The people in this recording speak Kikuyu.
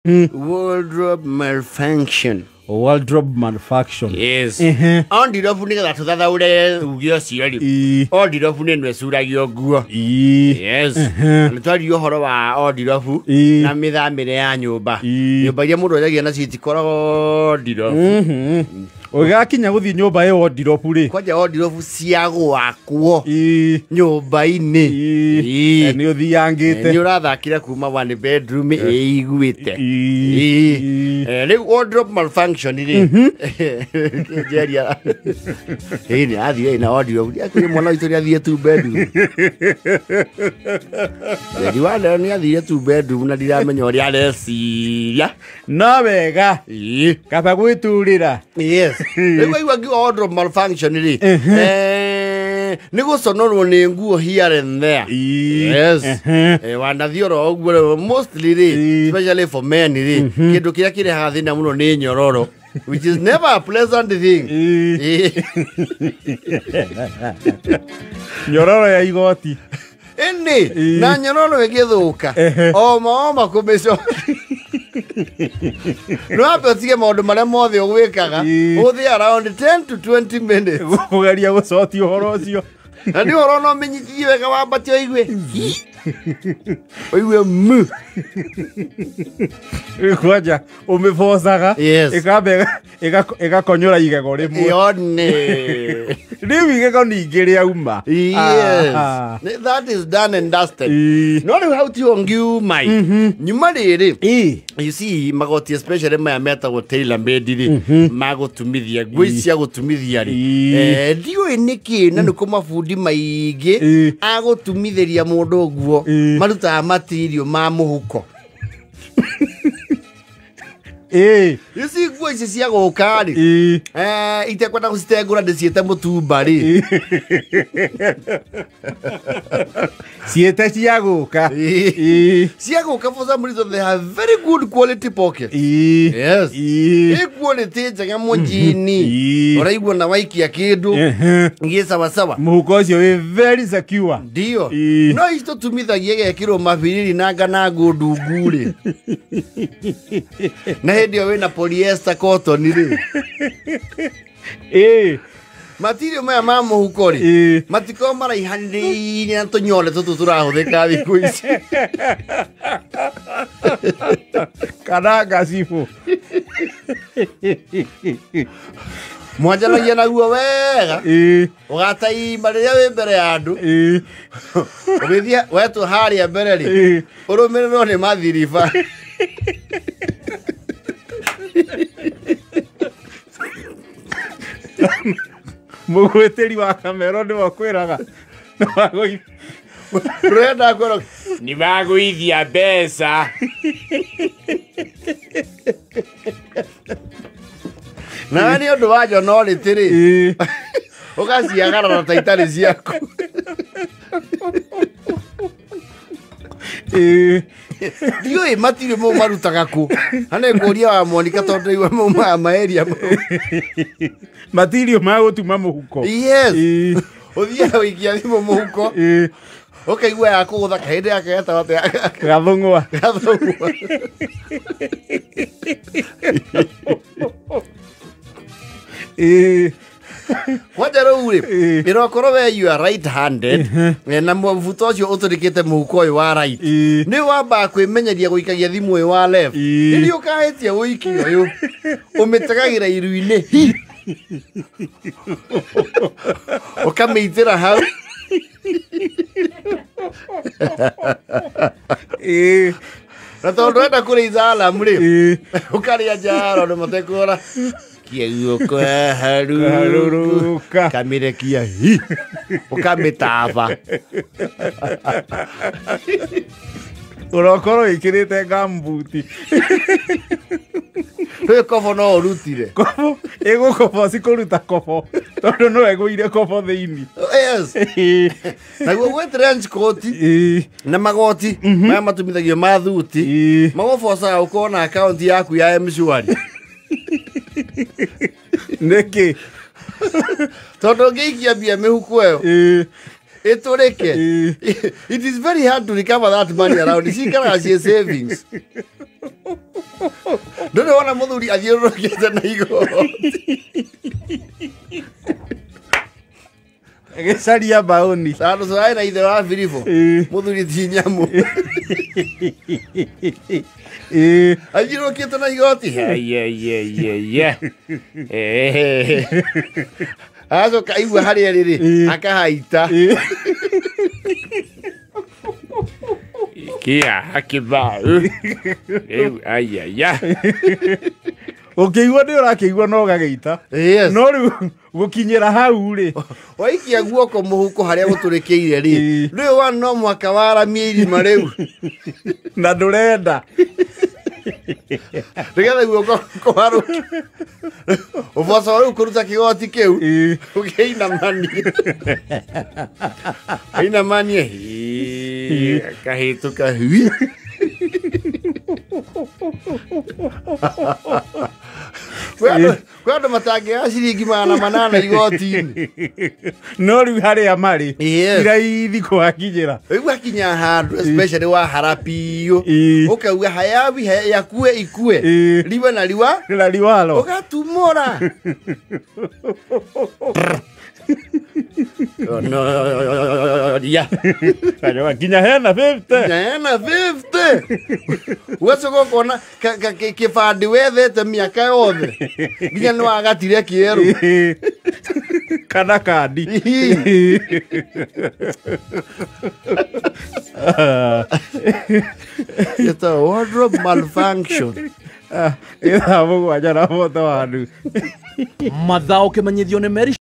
Wardrobe malfunction. Wardrobe malfunction. Yes. Ehe. Wardrobe nĩgetha tũthathaũre uge ũcio rĩ. Wardrobe nĩ ĩno ĩcuragio nguo. Yes. Nĩ twaria ũhoro wa wardrobe na mĩthamĩre ya nyũmba. Nyũmba iria mũndũ endagia nacio itikoragwo wardrobe. Ũgĩgakinya gũthiĩ nyũmba ĩ wardrobe rĩ. Kwanja wardrobe cia gwakwo nyũmba-inĩ. Nĩ ũthiangĩte. Nĩ ũrathakĩra kuma one bedroom ĩiguĩte. Rĩu wardrobe malfunction rĩ. Njeria. Ĩĩ nĩ athiĩ na wardrobe. Akwĩrĩ mwana witũ nĩ athiĩ two bedroom. Njeri wa leo nĩ athire two bedroom na ndiramenya ũrĩa areciria. No wega. Kaba gwĩturĩra. Yes. Rĩu waigua ngiuga wardrobe malfunction rĩ. Nĩ gũconorwo nĩ nguo here and there. Yes. Wanathiĩ oro ũguo mostly rĩ, especially for men rĩ, kĩndũ kĩrĩa kĩrehaga thĩna mũno nĩ nyororo, which is never a pleasant thing. Nyororo ya igoti. Ĩni, na nyororo ĩgĩthũka. Oma oma kũmĩcokia. No wambe ũtige maũndũ marĩa mothe ũgwĩkaga, ũthiĩ around 10 to 20 minutes. Kũgeria gũcotia ũhoro ũcio. Na nĩ ũhoro no ũmenyithie wega wambatie ũigue. Ũigue mu. Kwanja ũmĩbocaga. Yes. Ĩkamba ĩgakonyora igego rĩmwe. Yone. Rĩu igego ningĩ rĩauma. Yes. That is done and dusted. No rĩu hau tiho ngiuma. Nyuma rĩrĩ. You see magoti especially maya metagwo tailor made rĩ, magũtumithia nguo ici cia gũtumithia rĩ. Ndiũĩ nĩkĩ na nĩ kũ mabundi maingĩ agũtumithĩria mũndũ nguo marutaga material ma mũhuko. You see nguo ici cia gũka rĩ, itekwenda gũcitengũra ndĩciĩte mũtumba rĩ. Ciĩte cia gũka. Cia gũka for some reason they have very good quality pocket. Yes. Ĩ quality njega mũnjini. Ũraigua na waikia kĩndũ gĩ sawa sawa. Mũhuko ũcio wĩ very secure. Ndio. No ici tũtumithagia ĩgekĩrwo mabiriri na nganangũ ndungu rĩ. Na hĩndĩ ĩyo wĩna polyester cotton rĩ. Material maya ma mũhuko rĩ, matikoragwo maraihanĩrĩirie na tũnyore tũtũ tũrahũthĩka thikũ ici. Kana ngacibũ. Mwanjanagia naguo wega. Ũgataimba rĩrĩa wĩ mbere ya andũ. Ũgĩthiĩ wetwo harĩa mbere rĩ, ũrũmĩrĩrwo nĩ mathiriba. Mũgwĩtĩri wa kamero nĩwe ũkwĩraga. Rwenda kwĩrwo nĩ magũithia mbeca. Na nĩ ũndũ wa njonorĩtĩ rĩ, ũgaciagarara ta itarĩ ciaku. Ndiũĩ matirĩ mau marutaga kũ. Na nĩ ngũria wa Monica tondũ ndaigua mau ma maeria mau. Matirio ma gũtuma mũhuko. Yes. Ũthiaga ũikia thimũ mũhuko. Ũkaigua ya kũgũtha kahĩndĩ yake getagwo atĩa? Gathũng'wa. Gathũng'wa. Kwanja rĩu rĩ, ĩrokorwo we you are right handed, na mũbuto ũcio ũtũrĩkĩte mũhuko ũyũ wa right. Nĩ wambaga kwĩmenyeria gũikagia thimũ ũyũ wa left. Rĩrĩa ũkahĩtia ũiki ũyũ, ũmĩtegagĩra iru-inĩ. Ũkamĩitĩra hau. Na tondũ ndũrenda kũrĩiza alarm rĩ, ũkarĩa njaro nĩ matekũrora. Kĩguoko haruruka. Kamĩrekia hi. Ũkamĩtaba. Ũrokorwo wĩkĩrĩte gambuti. Rĩu kobo no ũrutire. Kobo, ĩgũkobo cikũruta kobo. Tondũ no ĩgũire kobo thĩinĩ. Yes. Naguo gwĩ trench coat na magoti maya matumithagio ma thuti. Magũbocaga ũkorwo na akaunti yaku ya M-Shwari. Nĩkĩ? Tondũ ũngĩikia mbia mĩhuko ĩyo, ĩtũrĩke. It is very hard to recover that money around. Cikaraga ciĩ savings. Ndũrĩ wona mũthuri athiũrũrũkĩte na igoti. Gĩcaria mbaũni. Tondũ tũrarĩ na ithe wa Filipo. Mũthuri ti nyamũ. Athiũrũrũkĩte na igoti. Ye. Agacoka aigua harĩa rĩrĩ akahaita. Kia hakĩthaũ. Rĩu ayaya. Ũkĩigua nĩ ũrakĩigua no ũgagĩita. Yes. No rĩu gũkinyĩra hau rĩ. Waikia guoko mũhuko harĩa gũtũrĩkĩire rĩ. Rĩu wa no mwaka waramie irima rĩu. Na ndũrenda. Nĩgetha guoko kwarũke. Ũboco rĩu kũruta kĩgoti kĩu. Ũkĩinamanie. Inamanie. Kahĩtũka. Kwĩ andũ matangĩoya ciringi 800 igoti-inĩ. No rĩu harĩa marĩ. Yes. Iraithi kũhakinyĩra. Rĩu wakinya handũ especially wa harapiũ. Ũkauga hayawi yakue ikue. Liwe na liwa. Na liwalo. Ũgatumũra. No, ya. Nginya hena 50. Nginya hena 50. Ũgacoka ũkona kĩbandĩ wethete mĩaka yothe. Nginya nĩ wagatire kĩerũ. Kana kandi. It's a wardrobe malfunction. Ithaa 7:15. Mathaa ũkĩmenyithio nĩ Mary.